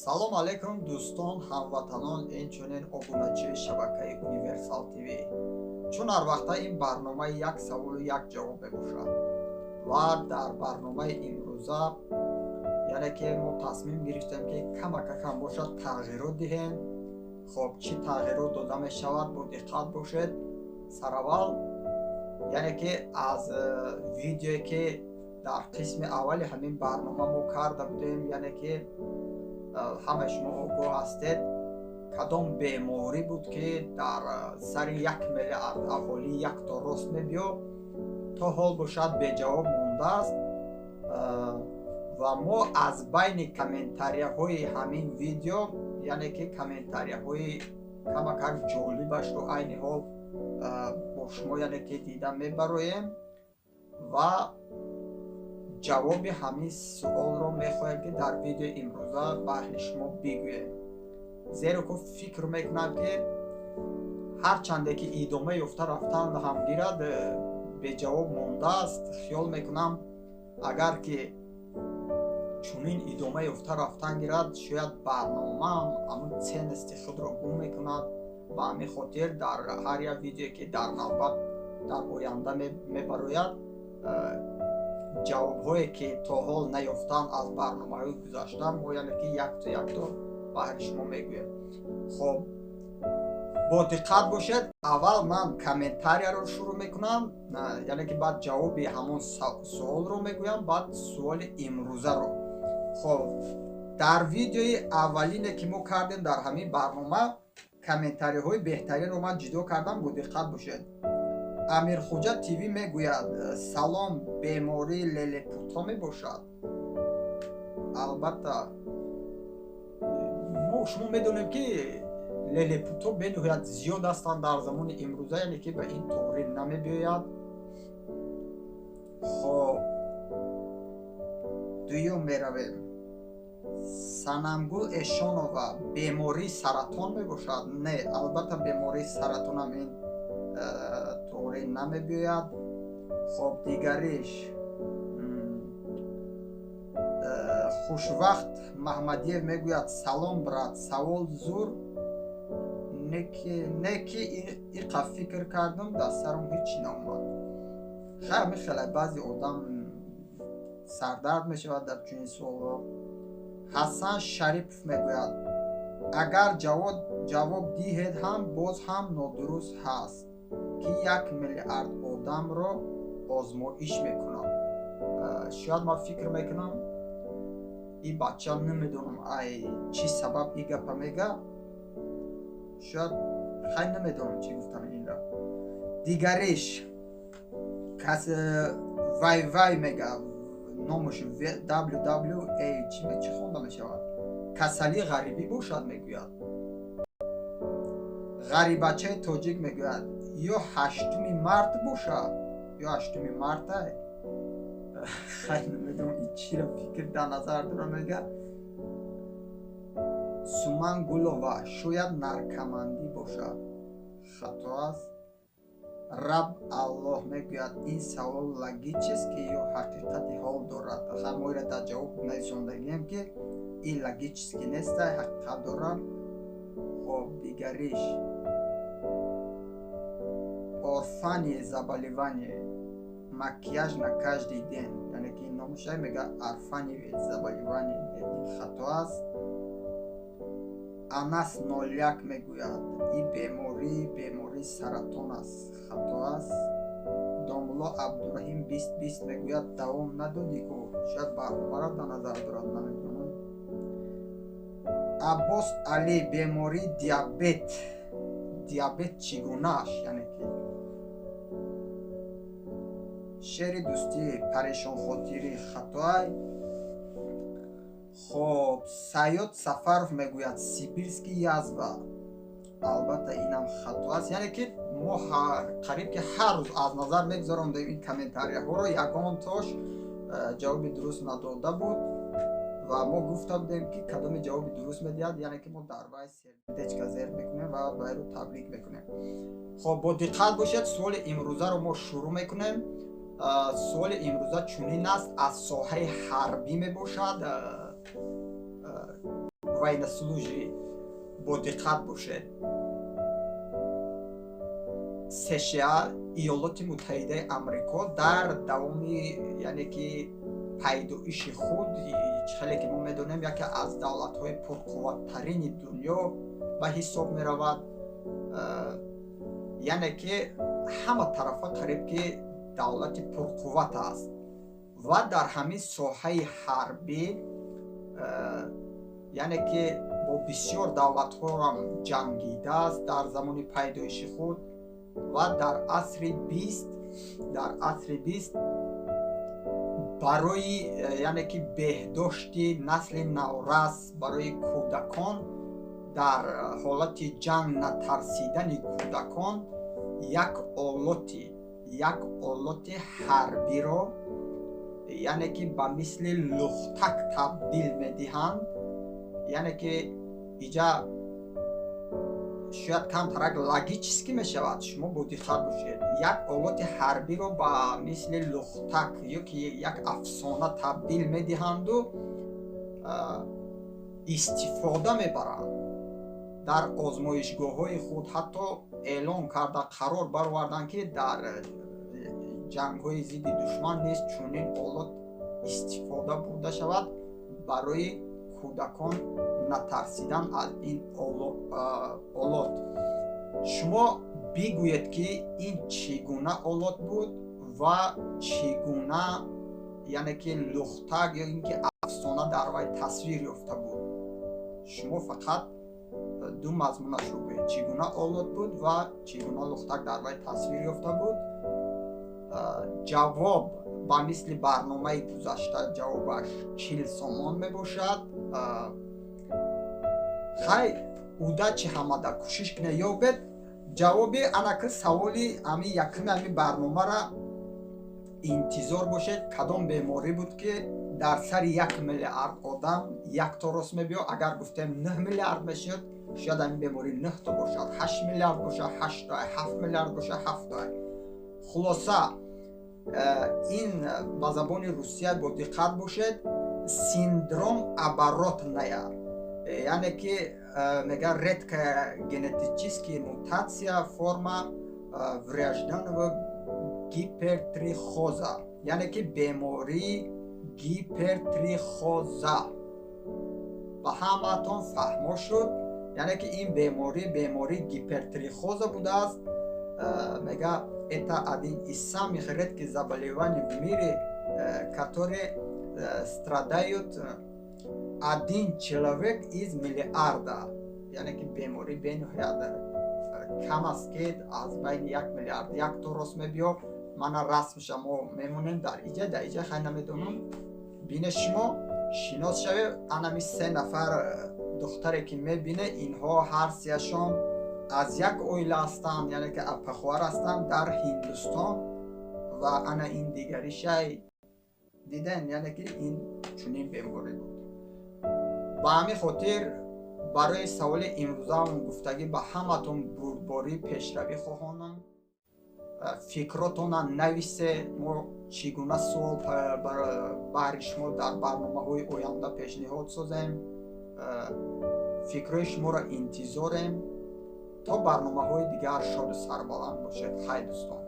Салом алейкум, дӯстон, ҳамватанон, инчунин обуначии шабакаи Универсал ТВ. Чун ҳар вақта ин барномаи як саволу як ҷавоб мебошад ва дар барномаи имрӯза, яъне ки мо тасмим гирифтем, ки камакакам бошад, тағйирот диҳем. Хоб, чӣ тағйирот дода мешавад, бо диққат бошед. Сараввал, яъне ки аз видеое, ки дар қисми аввали ҳамин барнома мо карда будем, яъне ки ҳамаи шумо огоҳ ҳастед, кадом беморӣ буд, ки дар сари 1 миллиард аҳолӣ якто рост мебиёд, то ҳол бошад, беҷавоб мондааст. Ва мо аз байни комментарияҳои ҳамин видео, яъне ки комментарияҳои камакак ҷолибашро айни ҳол бо шумо, яъне ки, дида мебароем ва ҷавоби ҳамин суолро мехоҳем, ки дар видеои имрӯза баҳри шумо бигӯем, зеро ки фикр мекунам, ки ҳарчанде ки идома ёфта рафтан ҳам гирад, беҷавоб мондааст. Хиёл мекунам, агар ки чунин идома ёфта рафтан гирад, шояд барномаам ҳамун ценности худро гум мекунад. Ба ҳамин хотир дар ҳар як видеое, ки дар навбат дар оянда мебарояд, ҷавобҳое, ки то ҳол наёфтанд аз барномаҳои гузашта, мо, яъне ки, якто якто баҳри шумо мегӯем. Хоб, бо диққат бошед. Аввал ман комментарияро шурӯъ мекунам, яъне ки баъд ҷавоби ҳамон суолро мегӯям, баъд суоли имрӯзаро. Хоб, дар видеои аввалине, ки мо кардем дар ҳамин барнома, комментариҳои беҳтаринро ман ҷудо кардам. Бо диққат бошед. Амирхуҷа ТВ мегӯяд: «Салом, бемории лелепутҳо мебошад?» Албатта, мо шумо медонем, ки лелепутҳо бениҳоят зиёд ҳастанд дар замони имрӯза, яъне ки ба ин тоғрӣ намебиёяд. Хоб, дуюм меравем. Санамгул Эшонова: «Бемории саратон мебошад?» Не, албатта, бемории саратонам ин тоғрӣ намебиёяд. Хоб, дигариш Хушвақт Маҳмадиев мегӯяд: «Салом, брат, савол зур, не ки иқа фикр кардам, дар сарам ҳеҷ чӣ наомад». Хайр, мехелай, баъзе одам сардард мешавад дар чунин суолҳо. Ҳасан Шарипов мегӯяд: «Агар ҷавоб диҳед ҳам, боз ҳам нодуруст ҳаст, ки 1 миллиард одамро озмоиш мекунад». Шояд, ман фикр мекунам, ин бача, намедонам, ай чӣ сабаб ин гапа мега. Шояд, хай, намедонам, чӣ гуфтам инро. Дигариш кас вай вай мега, номаш wwa, чӣ хонда мешавад, «Касалии ғарибӣ бошад», мегӯяд. Ғарибачаи тоҷик мегӯяд: «Ё 8-уми март бошад, ё 8-уми марта». Хай, намедонам, ин чиро фикр дар назар дора мега. Суман Гулова: «Шояд наркомандӣ бошад». Хато аст. Раб Аллоҳ мегӯяд: «Ин савол логический ё ҳақиқати ҳол дорад?» Ха, мо ира дар ҷавоб нависондагием, ки ин логический неста, ҳақиқат дорад. Хоб, дигариш орфанное заболевание, макияж на каждый день, яъне ки номуша мега, орфанное заболевание, ин хато аст. Анас 01 мегӯяд: «Ин беморӣ бемории саратон аст». Хато аст. Домулло Абдураҳим 2020 мегӯяд: «Давом надодӣ ку». Шояд барномаро дар назар дорад, намедонам. Аббос Алӣ: «Бемории диабет». Диабет чӣ гунааш, яъне ки? Шери дӯстӣ: «Парешонхотирӣ». Хатоай. Хоб, Саёд Сафаров мегӯяд: «Сибирский язва». Албатта, инам хато аст. Яъне ки мо қариб ки ҳар рӯз аз назар мегузарондем ин комментарияҳоро, ягон тош ҷавоби дуруст надода буд ва мо гуфта будем, ки кадоме ҷавоби дуруст медиҳад, яъне ки мо дар вай сердечко зер мекунем ва вайро табрик мекунем. Хоб, бо диққат бошед, суоли имрӯзаро мо шурӯъ мекунем. Суоли имрӯза чунин аст, аз соҳаи ҳарбӣ мебошад. Военнослужащий, бо диққат бошед. США, Иёлоти Муттаҳидаи Амрико, дар давоми, яъне ки, пайдоиши худ, чӣ хеле ки мо медонем, яке аз давлатҳои пурқувваттарини дунё ба ҳисоб меравад, яъне ки ҳама тарафа қариб ки давлати пурқувват аст ва дар ҳамин соҳаи ҳарбӣ, яъне ки, бо бисёр давлатҳоам ҷангидааст дар замони пайдоиши худ. Ва дар асри 20 барои, яъне ки, беҳдошти насли наврас, барои кӯдакон, дар ҳолати ҷанг натарсидани кӯдакон, як олоти ҳарбиро, яъне ки, ба мисли лухтак табдил медиҳанд. Яъне ки иҷа шояд камтарак логически мешавад, шумо бо диққат бошед. Як олоти ҳарбиро ба мисли лухтак ё ки як афсона табдил медиҳанду истифода мебаранд дар озмоишгоҳҳои худ. Ҳатто эълон карда, қарор бароварданд, ки дар ҷангҳои зидди душман низ чунин олот истифода бурда шавад барои кӯдакон натарсидан аз ин олот. Шумо бигӯед, ки ин чӣ гуна олот буд ва чӣ гуна, яъне ки, лухтак ё ин ки афсона дар вай тасвир ёфта буд. Шумо фақат ду мазмунашро гӯед: чӣ гуна олот буд ва чӣ гуна лухтак дар вай тасвир ёфта буд. Ҷавоб ба мисли барномаи гузашта, ҷавобаш 40 сомон мебошад. Хай, удачи ҳамада, кӯшиш кунед, ёбед ҷавоби анаки саволи ами якуми ами барномара. Интизор бошед, кадом беморӣ буд, ки дар сари 1 миллиард одам якто рост мебиё? Агар гуфтем, 9 миллиард мешуд, шояд ҳамин беморӣ нӯҳто бошад, 8 миллиард бошад, ҳашто, 7 миллиард бошад, ҳафто. Хулоса, ин ба забони русия, бо диққат бошед: синдром оборотная, яъне ки мега, редкая генетическая мутация, форма врожденного гипертрихоза, яъне ки бемории гипертрихоза. Ба ҳамаатон фаҳмо шуд, яъне ки ин беморӣ, бемории гипертрихоза будааст. Мега, это один из самых редких заболеваний в мире, которые страдают один человек из миллиарда, яъне ки беморӣ бениҳоят кам аст, ки аз байни 1 миллиард якто рост мебиё. Мана расмша мо мемонем дар иҷа, дар иҷа. Хай, намедонам, бине, шумо шинос шавед. Анами се нафар духтаре ки мебине, инҳо ҳар сеяшон аз як оила ҳастанд, яъне ки апахоҳар ҳастанд, дар Ҳиндустон. Ва ана ин дигаришай диден, яъне ки ин чунин беморӣ буд. Ба ҳамин хотир барои саволи имрӯзаам гуфтагӣ: ба ҳаматон бурдборӣ, пешравӣ хоҳонам. Фикротона нависе, мо чӣ гуна суол баҳри шумо дар барномаҳои оянда пешниҳод созем. Фикрҳои шуморо интизорем. То барномаҳои дигар шоду сарбаланд бошед. Хай, дӯстон.